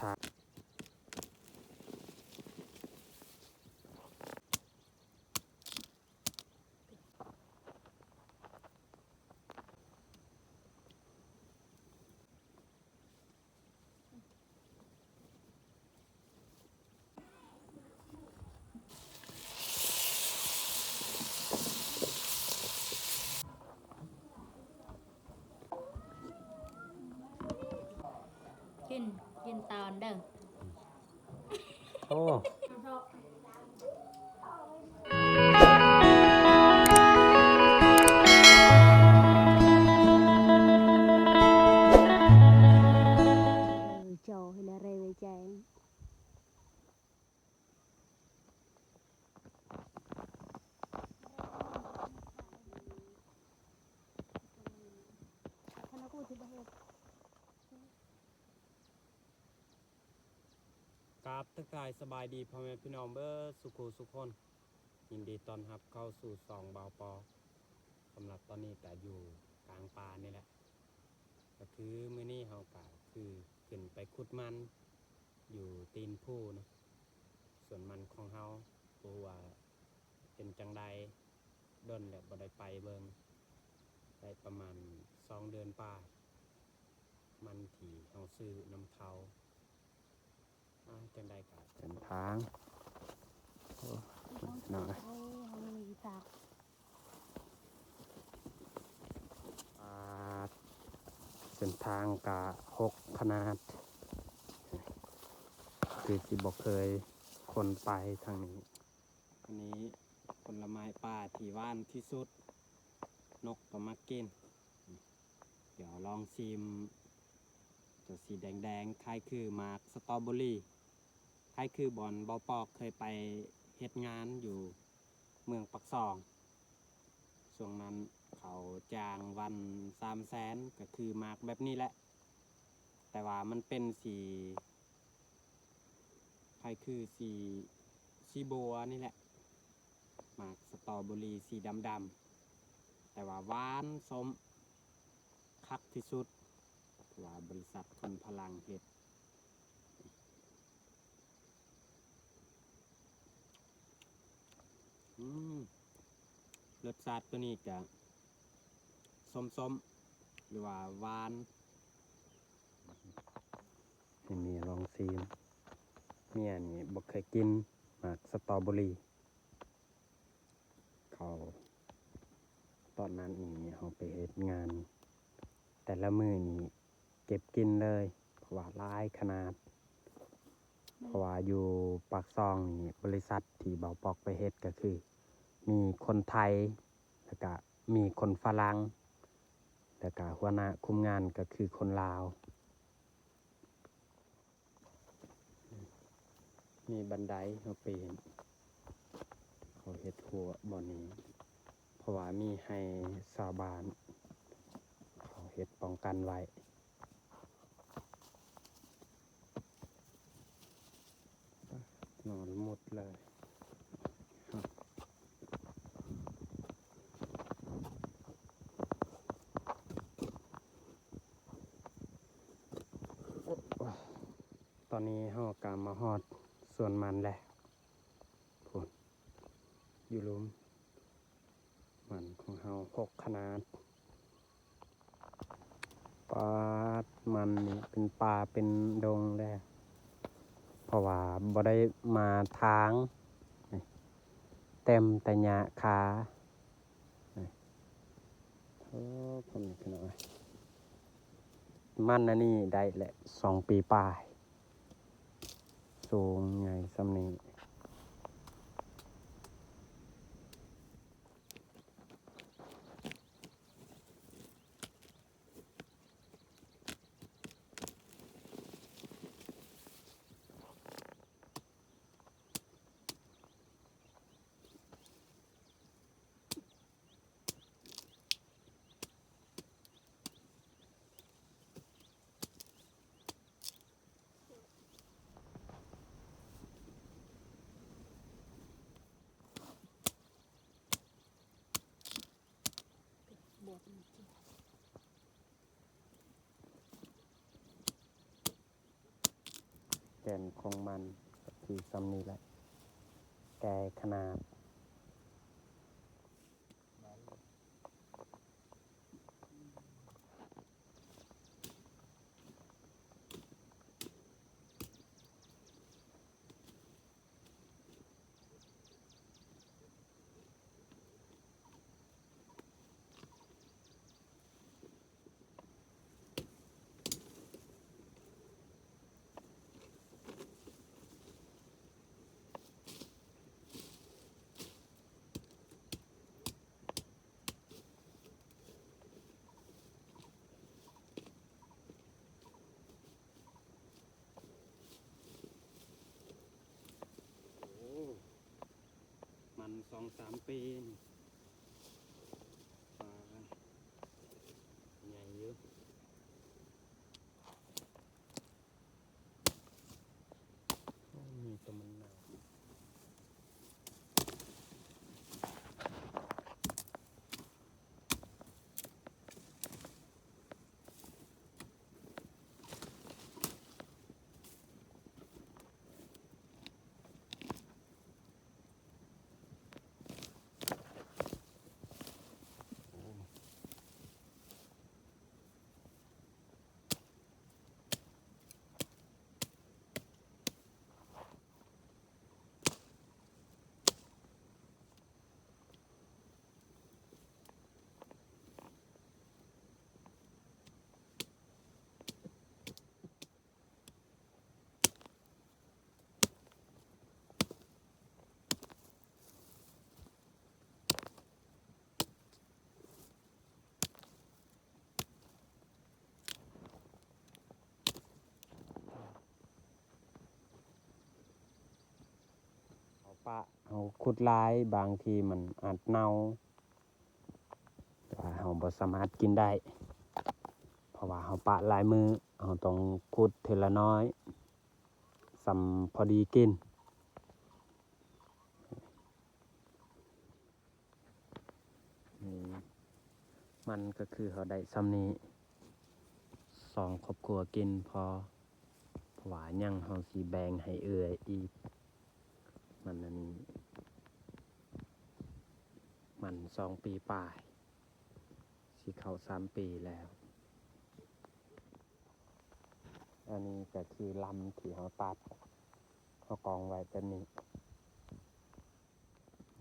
ຖ້າ ກິນ ກິນຕອນເດີ້. ໂອ້ ກາບທັກທາຍສະບາຍດີພໍ່ແມ່ພີ່ນ້ອງເບິດສູ່ຄູ່ສູ່ຄົນ, ຍິນດີຕ້ອນຮັບເຂົ້າສູ່ຊ່ອງບ່າວປອກ. ສຳລັບຕອນນີ້ກະຢູ່ກາງປ່ານີ້ແຫຼະ, ກະຄືມື້ນີ້ເຮົາກະຄືຂຶ້ນໄປຂຸດມັນຢູ່ຕີນພູເນາະ, ສວນມັນຂອງເຮົາ. ບໍ່ຮູ້ວ່າເປັນຈັ່ງໃດ, ດົນແລ້ວບໍ່ໄດ້ໄປເບິ່ງ, ໄດ້ປະມານສອງເດືອນປາຍ, ມັນທີ່ເຮົາຊື້ນຳເຂົາ. ອ່າ ຈັ່ງໃດກໍເສັ້ນທາງ ໂອ້ ເນາະ ອ່າ ເສັ້ນທາງກະຮົກຂະໜາດ, ຄືຊິບໍ່ເຄີຍຄົນໄປທາງນີ້. ອັນນີ້ຜົນລະໄມ້ປ່າທີ່ຫວານທີ່ສຸດ, ນົກກໍມັກກິນ. ດຽວລອງຊີມຕົວສີແດງໆ ຄ້າຍຄືໝາກສະຕໍເບີຣີ, ຄ້າຍຄືບ່ອນບ່າວປອກເຄີຍໄປເຮັດງານຢູ່ເມືອງປາກຊ່ອງ. ຊ່ວງນັ້ນເຂົາຈ້າງວັນສາມແສນ, ກໍຄືໝາກແບບນີ້ແຫຼະ, ແຕ່ວ່າມັນເປັນສີ ຄ້າຍຄືສີ ສີບົວນີ້ແຫຼະ, ໝາກສະຕໍເບີຣີສີດຳໆ ແຕ່ວ່າຫວານ ສົ້ມ ຄັກທີ່ສຸດ, ເພາະວ່າບໍລິສັດຄຸນພະລັງເຮັດ. ອືມ ລົດຊາດຕົວນີ້ກະສົ້ມໆ ຫຼືວ່າຫວານ. ໃຫ້ເມຍລອງຊີມ, ເມຍນີ້ບໍ່ເຄີຍກິນໝາກສະຕໍເບີຣີ. ເຂົາ ຕອນນັ້ນນີ້ເຮົາໄປເຮັດງານ ແຕ່ລະມື້ນີ້ເກັບກິນເລີຍ ເພາະວ່າຫຼາຍຂະໜາດ. ເພາະວ່າຢູ່ປາກຊ່ອງນີ້ ບໍລິສັດທີ່ບ່າວປອກໄປເຮັດກໍຄືມີຄົນໄທ ແລ້ວກະມີຄົນຝຣັ່ງ ແລ້ວກະຫົວໜ້າຄຸມງານກໍຄືຄົນລາວ. ມີບັນໄດເຮົາປີນ, ເຂົາເຮັດຮົ້ວບ່ອນນີ້ ເພາະວ່າມີໄຮ່ຊາວບ້ານ ເຂົາເຮັດປ້ອງກັນໄວ້. ນອນໝົດເລີຍ. ຕອນນີ້ເຮົາກະມາຮອດສວນມັນແລ້ວ. ພຸ້ນ ຢູ່ລຸ່ມມັນຂອງເຮົາຫົກຂະໜາດ. ປາດ ມັນນີ້ເປັນປ່າເປັນດົງແລ້ວ ເພາະວ່າບໍ່ໄດ້ມາທາງ ນີ້ ເຕັມແຕ່ຫຍ້າຄາ. ນີ້ ໂອ້ ພໍ່ແມ່ພີ່ນ້ອງເອີຍ ມັນອັນນີ້ໄດ້ແຫຼະ ສອງປີປາຍ ສູງໃຫຍ່ສ່ຳນີ້. ໂ ນຂອງມັນກໍຄືສ່ຳນີ້ແຫຼະ ແກ່ຂະໜາດ. ໂອ້ ມັນສອງສາມປີນີ້ ປາໃຫຍ່ຢູ່. ໂອ້ ມີແຕ່ມັນເນົ່າ. ເຮົາປະ ເຮົາຂຸດຫຼາຍ ບາງທີມັນອາດເນົ່າ ແຕ່ວ່າເຮົາບໍ່ສາມາດກິນໄດ້ ເພາະວ່າເຮົາປະຫຼາຍມື້ ເຮົາຕ້ອງຂຸດເທື່ອລະໜ້ອຍ ສ່ຳພໍດີກິນ. ນີ້ ມັນກໍຄືເຮົາໄດ້ສ່ຳນີ້ ສອງຄອບຄົວກິນພໍ ເພາະວ່າຍັງເຮົາຊິແບ່ງໃຫ້ເອື້ອຍອີກ. ມັນອັນນີ້ ມັນສອງປີປາຍ ຊິເຂົ້າສາມປີແລ້ວ. ອັນນີ້ກໍຄືລຳທີ່ເຮົາຕັດ ເຮົາກອງໄວ້ແບບນີ້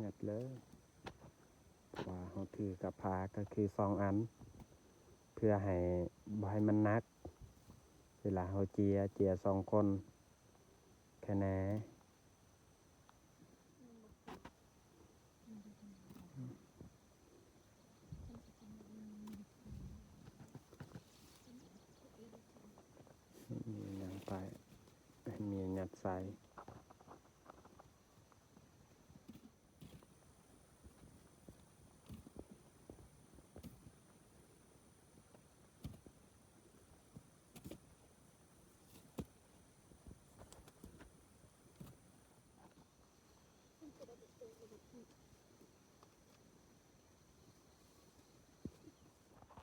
ຍັດເລີຍ ວ່າເຮົາຖືກັບພາກໍຄືສອງອັນ ເພື່ອໃຫ້ ບໍ່ໃຫ້ມັນໜັກ ເວລາເຮົາເຈຍ ເຈຍສອງຄົນແຄ່ແນ່. ມີຫຍັງໄປ ມີຫຍັງໃສ່.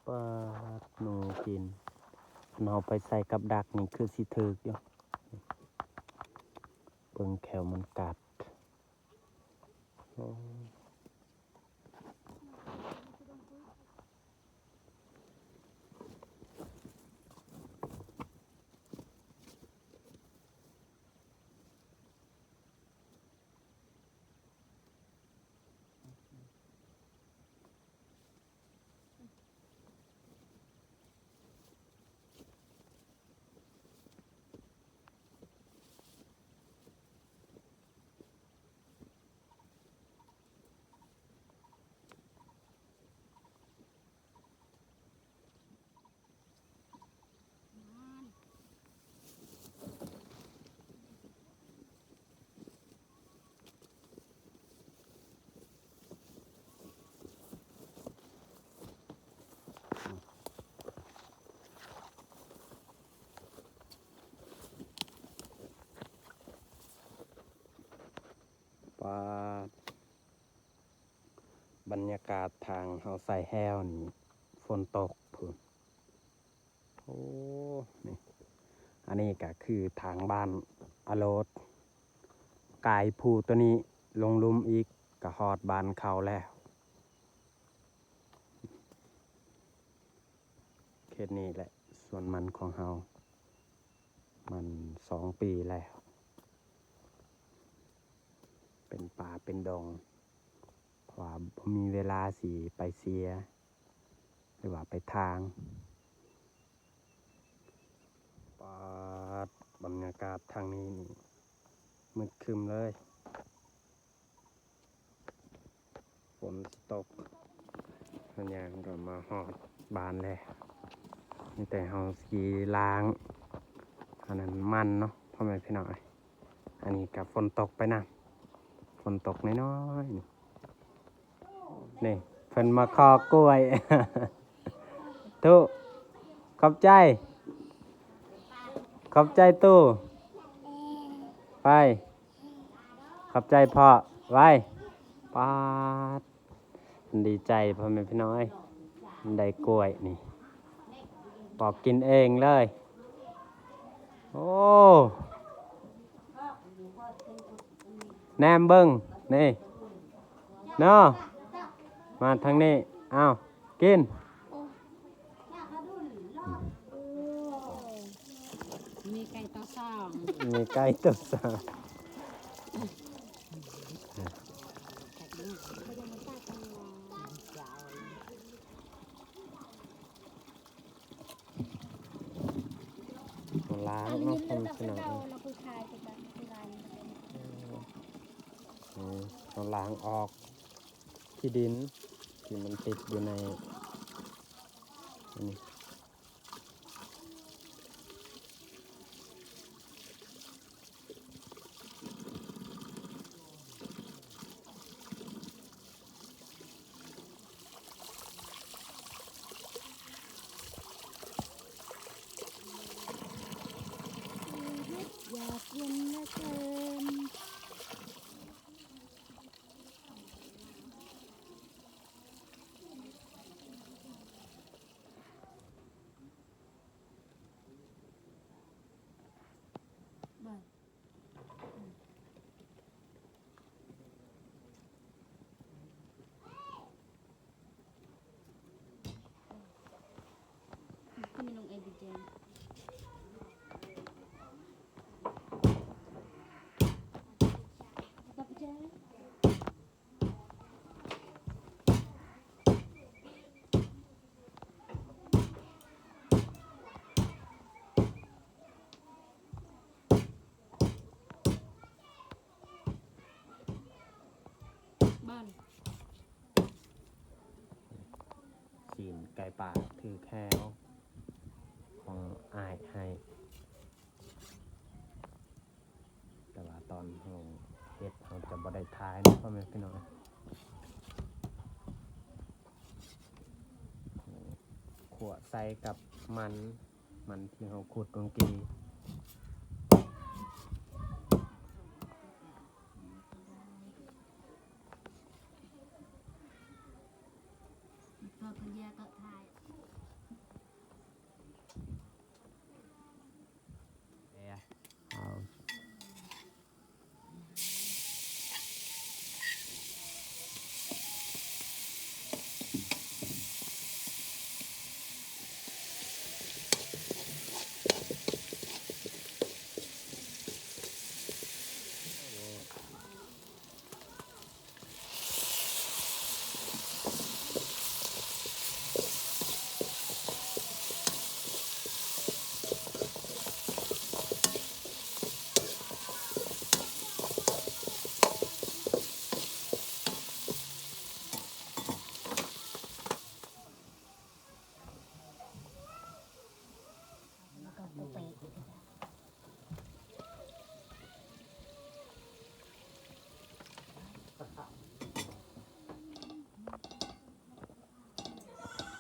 ປາດ ໜູກິນ ຄັນເຮົາໄປໃສ່ກັບດັກນີ້ຄືຊິຖືກຢູ່ ເບິ່ງແຂ້ວມັນກັດ ໂອ້. ປາດ ບັນຍາກາດທາງເຮົາໃສ່ແຮ້ວນີ້ ຝົນຕົກພຸ້ນ. ໂອ້ ນີ້ ອັນນີ້ກໍຄືທາງບ້ານ ອາໂລດ ກາຍພູໂຕນີ້ລົງລຸ່ມອີກ ກະຮອດບ້ານເຂົາແລ້ວ. ເຂດນີ້ແຫຼະສວນມັນຂອງເຮົາ ມັນສອງປີແລ້ວ ເປັນປ່າເປັນດົງ ເພາະວ່າບໍ່ມີເວລາຊິໄປເສຍ ຫຼືວ່າໄປຖາງ. ປາດ ບັນຍາກາດທາງນີ້ນີ້ມືດຄຶ້ມເລີຍ. ຝົນຊິຕົກ ເຮົາຍ່າງກໍມາຮອດບ້ານແລ້ວ ມີແຕ່ເຮົາຊິລ້າງອັນນັ້ນມັນເນາະ ພໍ່ແມ່ພີ່ນ້ອງເອີຍ. ອັນນີ້ກໍຝົນຕົກໄປນຳ ຝົນຕົກນ້ອຍໆ ນີ້ ນີ້ເພິ່ນມາຂໍກ້ວຍ. ຕູ້ ຂອບໃຈ ຂອບໃຈຕູ້ ໄປ ຂອບໃຈພໍ່ ໄວ. ປາດ ດີໃຈພໍ່ແມ່ພີ່ນ້ອງເອີຍ ໄດ້ກ້ວຍນີ້ ປອກກິນເອງເລີຍ. ໂອ້ ແນມເບິ່ງນີ້ເນາະ ມາທາງນີ້ ເອົາ ກິນ. ມີໄກ່ຕໍ່ສອງ ມີໄກ່ຕໍ່ສອງ. ເຮົາລ້າງເນາະ ເຮົາລ້າງອອກຂີ້ດິນທີ່ມັນຕິດຢູ່ໃນອັນນີ້. ບ້ານ ຊີ້ນໄກ່ປ່າຖືກແຮ້ວຂອງອ້າຍໃຫ້ ແຕ່ວ່າຕອນເຮົາເຮັດ ເຮົາຈະບໍ່ໄດ້ຖ່າຍເນາະ ພໍ່ແມ່ພີ່ນ້ອງ. ຂົ້ວໃສ່ກັບມັນ ມັນທີ່ເຮົາຂຸດເມື່ອກີ້.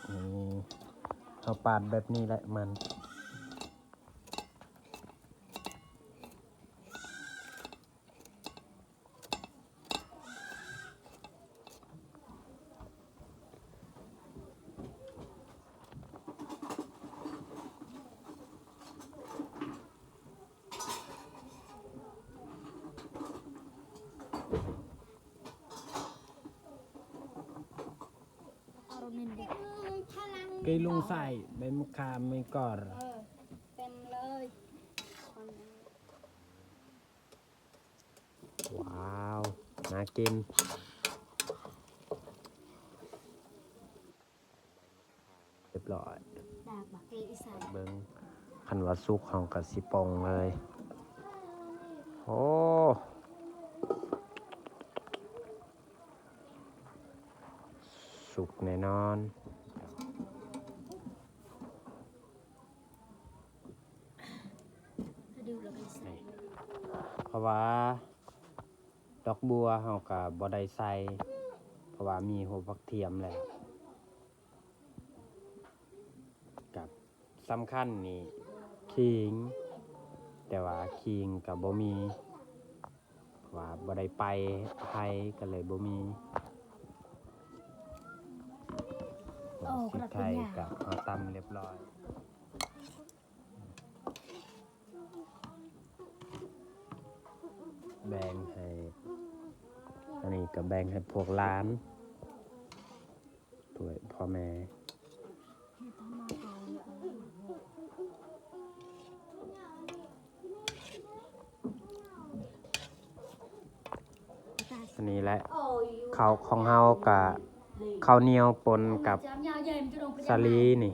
ອືມ ເຮົາປາດແບບນີ້ແຫຼະມັນ. ໂ ເກຍລຸງໃສ່ໃບມະຂາມໄວ້ກ່ອນ. ເອີ ເຕັມເລີຍ. ວ້າວ ໜ້າກິນ. ຮຽບຮ້ອຍ. ດາກບັກເກອີສານ. ເບິ່ງ ຄັນວ່າສຸກເຮົາກໍຊິປົ່ງເລີຍ. ໂອ້ ສຸກແນ່ນອນ. ເພາະວ່າດອກບົວເຮົາກໍບໍ່ໄດ້ໃສ່ ເພາະວ່າມີຫົວຜັກທຽມແລ້ວ. ກັບສຳຄັນນີ້ຂີງ ແຕ່ວ່າຂີງກໍບໍ່ມີ ເພາະວ່າບໍ່ໄດ້ໄປໄທ ກໍເລີຍບໍ່ມີ. ໂອ້ ຫົວສີໄຄກໍເຮົາຕຳຮຽບຮ້ອຍ. ແບ່ງໃຫ້ ອັນນີ້ກໍແບ່ງໃຫ້ພວກຫຼານ ພວກພໍ່ແມ່. ອັນນີ້ແຫຼະ ເຂົ້າຂອງເຮົາກະເຂົ້າໜຽວປົນກັບສາລີນີ້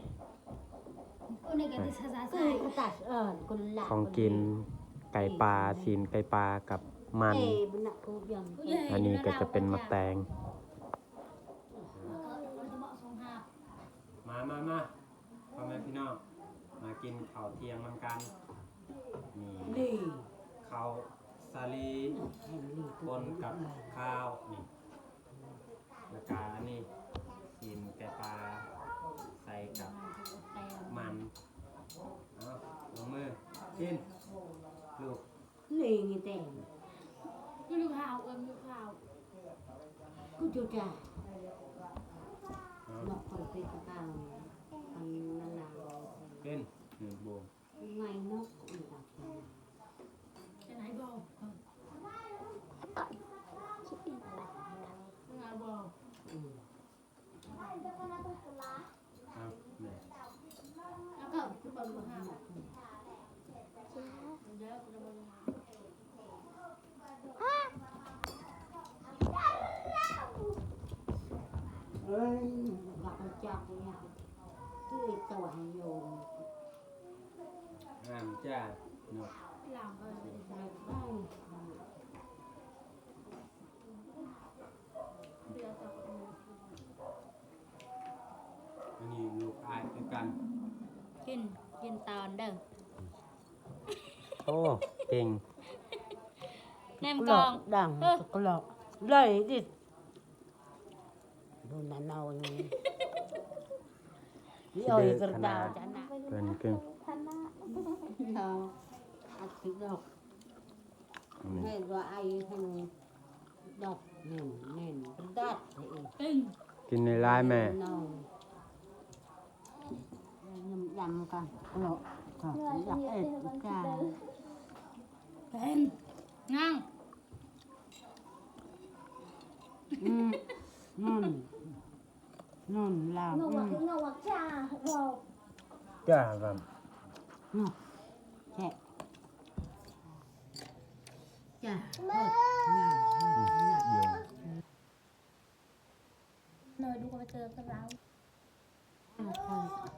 ຂອງກິນ ໄກ່ປາ ຊີ້ນໄກ່ປາກັບມັນ. ອັນນີ້ກໍຈະເປັນໝາກແຕງ. ມາ ມາ ມາ ພໍ່ແມ່ພີ່ນ້ອງ ມາກິນເຂົ້າທ່ຽງນຳກັນ. ນີ້ ນີ້ ເຂົ້າສາລີ ປົນກັບຂ້າວນີ້ ແລ້ວກະອັນນີ້ ຊີ້ນໄກ່ປາໃສ່ກັບມັນ. ເອົາ ລົງມືກິນ ລູກ. ນີ້ມີແຕ່ ຢູ່ລາວ ເອີ້ນຢູ່ລາວ ກູຈູຈາ ເນາະ ຄົນເປັນຕາກາວ ອັນນັ້ນລາວ ເປັນ ໜຶ່ງໂມງ ໄງເນາະ ເປັນໄງບໍ່ ເປັນໄງບໍ່ ອືມ. ເອີຍ ບັກຈັກນີ້ ຄືຕົວໃຫ້ໂຍມ ງາມຈ້າເນາະ. ອັນນີ້ລູກອ້າຍຄືກັນ ກິນ ກິນຕອນເດີ. ໂອ້ ເກັ່ງ ແນມກ້ອງ ດັງ ເອີ ກະລອກ ໄດ້ດິ ດູນະເນົານີ້ ເອີຍ ກະດາວຈະນະ ເພິ່ນກິນ ເອົາ ອັດດອກ ແມ່ນວ່າໄອຫັ້ນ ດອກ ແມ່ນ ແມ່ນ ດັດ ກິນຫຼາຍໆ ແມ່ ຍຳກັນ ເນາະ ຢາກເອັດ ເປັນ ນັ່ງ ອືມ ນັ້ນ ນັ້ນລາວ ອືມ ຈ້າ ແຊບ ຈ້າ ເອີ ເນາະ ດູກະໄປເຕີມກັບລາວ ອືມ